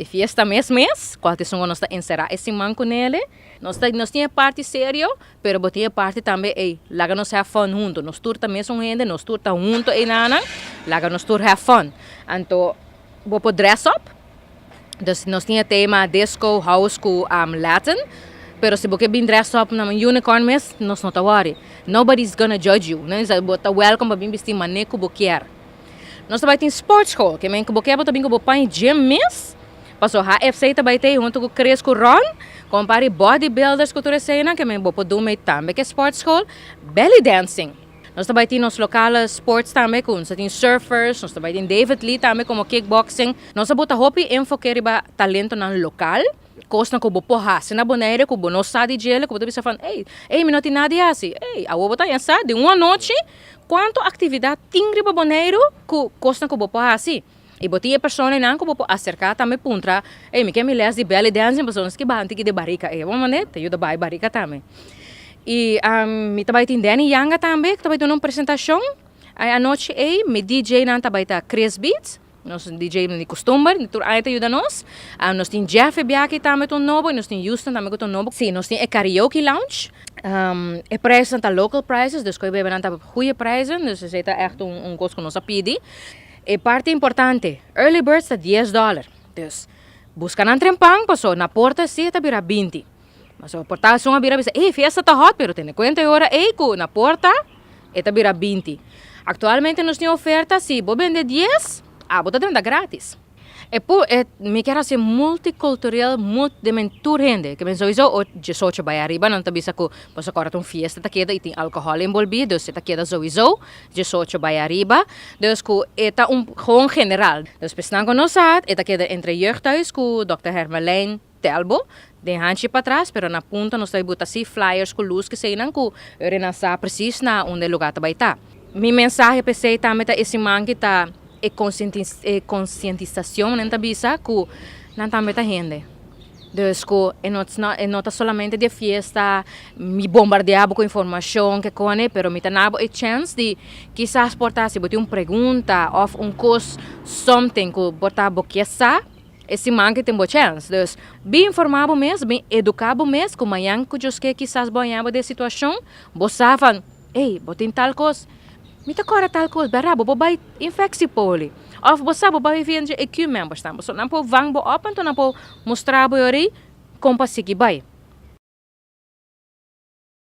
E fiesta mes mes, cual ta esun nos ta encera e siman cu nele. Nos tin e parti serio, pero bo tin e parti tambe, ey, laga nos have fun hunto. Nos tur ta mesun hende, nos tur ta hunto eynan, laga nos tur have fun. Anto, bo por dress up. Dus nos tin e tema disco, house cu Latin. Pero si bo kier bin dress up na un unicorn mes, nos no ta worry. Nobody's gonna judge you. No? Bo ta welcome pa bin bisti mane cu bo kier. Nos tambe tin sportschool, kiermen cu bo kier bo bin cu bo paña gym mes. Paso HFC tambe tin hunto cu Chris cu Ron, compare bodybuilders cu tur esena, kiermen bo por duna tambe cu sportschool, belly dancing. Nos tambe tin nos lokale sports tambe, cu nos tin surfers, nos tambe tin David Lee tambe como kickboxing. Nos a bota hopi enfoke riba talento nan local, cos nan cu bo por hasi na Bonaire, cu bo no sa di djele, cu bo ta bisa van, "Hey, hey, mi no tin nada di hasi." Hey, awo bo ta sa, di un anochi, cuanto actividad tin riba Bonaire cu cos nan cu bo por hasi. Y bo tin e persona nan cu bo por acerca tambe puntra, "Hey, mi kier mi les di belly dancing, personas cu baha di barica." Eh, bon manera, ta yuda baha barica tambe. Y mi tambe tin Danny Yanga tambe, cu tambe tin un presentacion. E anochi ey, mi DJ nan tambe ta Chris Beats. Nos DJ di custumber, tur aña ta yuda nos. Nos tin Jeff Biaki tambe un nobo, y nos tin Houston tambe un nobo. Si, nos tin e karaoke lounge. E prijzen ta local prices, dus cu bebe ta goede prijzen, dus esey ta echt un cos cu nos a pidi. E parti importante, early birds ta $10. Dus, busca nan trempan, paso na porta si ta bira 20. Mas o porta sunga bira bisa, "Hey, fiesta ta hot," pero tene cuenta ora ey cu na porta e ta bira 20. Actualmente nos tin oferta, si bo bende 10, ah, bo ta drenta gratis. E po, e, mi kier hasi multicultural, multi di men tur hende, kiermen sowieso o 18 bay ariba, nan ta bisa cu paso awor un fiesta ta keda y tin alcohol envolvi, dus ta keda sowieso 18 bay ariba, dus cu e ta un gewoon general. Dus pesnan cu nos e ta keda entre jeugdhuis cu Dr. Hermelijn Telbo, den handje patras, pero na punta nos ta buta si flyers cu luz cu sei nan cu renasa precies na unda e lugar ta bay ta. Mi mensahe p'esey tambe ta e siman cu ta e concientisacion nan ta bisa cu nan tambe ta hende. Dus cu e no, e no ta solamente di fiesta, mi bombardea cu informacion cu cone, pero mi ta duna bo e chance di kisas por ta si bo tin un pregunta of un cos, something cu por ta bo kier sa, e siman cu tin bo chance. Dus, bin informa bo mes, bin educa bo mes, cu mañan cu Dios kier kisas bo haya den situacion, bo sa van, "Hey, bo tin tal cos, mi ta corda tal cos, bera, bo bay infectiepoli." Of bo sa, bo bay via EQ members tambe. So, nan por vang bo op, anto nan por mustra bo yori, con pa sigui bay.